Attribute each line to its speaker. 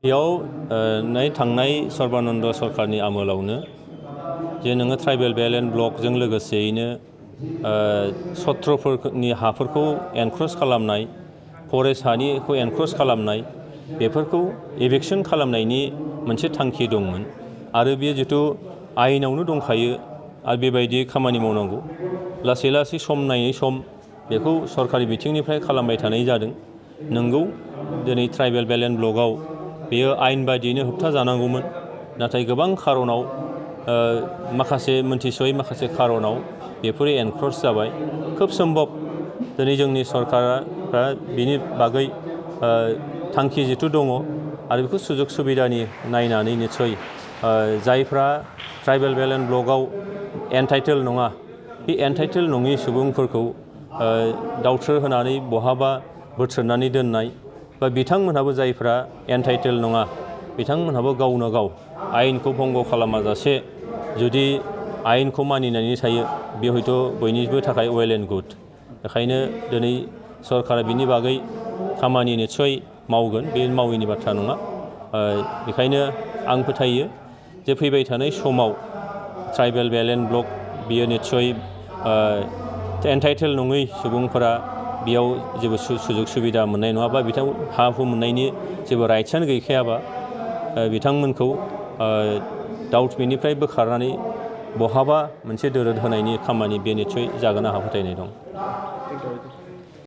Speaker 1: बेयाव थांनाय सर्बानन्द सरकारनि आमोलावनो जे नोङो ट्राइबेल बेल्ट एन्ड ब्लकजों लोगोसेयैनो सत्रफोरनि हाफोरखौ एनक्रच खालामनाय, फरेस्ट हानिखौ एनक्रच खालामनाय, बेफोरखौ एभिक्सन खालामनायनि मोनसे थांखि दंमोन आरो बेयो जिथु आयेनावनो दंखायो आरो बेबायदि खामानि मावनांगौ। लासै लासै सम नायै सम बेखौ सरकारि बिथिंनिफ्राय खालामबाय थानाय जादों। नंगौ दिनै ट्राइबेल बेल्ट एन्ड ब्लकआव बेयो आयेन बायदियैनो होबथा जानांगौमोन, नाथाय गोबां खारनाव माखासे मोनथिसयै माखासे खारनाव बेफोरो एनक्रच जाबाय। खोब सम्भब दिनै जोंनि सरकारा बिनि बागै थांखि जिथु दङ आरो बेखौ सुजुग सुबिदानि नायनानै निस्सय जायफ्रा ट्राइबेल बेल्ट एन्ड ब्लकआव एन्टाइटेल नङा, बे एन्टाइटेल नङि सुबुंफोरखौ दावथ्रो होनानै बहाबा बोथ्रोदनानै दोननाय बा बिथांमोनहाबो जायफ्रा एन्टाइटेल नङा बिथांमोनहाबो गावनो गाव आयेनखौ भंग खालामाजासे जुदि आयेनखौ मानिनानै थायो, बे हयथ' बयनिबो थाखाय वेल एन्ड गुड। बेखायनो दिनै सरकारा बिनि बागै खामानि निस्सय मावगोन, बे मावैनि बाथ्रा नङा। बेखायनो आं फोथायो जे फैबाय थानाय समाव ट्राइबेल बेल्ट एन्ड ब्लक बियो निस्सय एन्टाइटेल नङै सुबुंफोरा बेयाव जेबो सुजुग सुबिदा मोननाय नङा बा बिथां हा हु मोननायनि जेबो राइट्सआनो गैखायाबा बिथांमोनखौ बेनिफ्राय बोखारनानै बहाबा मोनसे दोरोद होनायनि खामानि बे निस्सय जागोन आंहा फोथायनाय दं।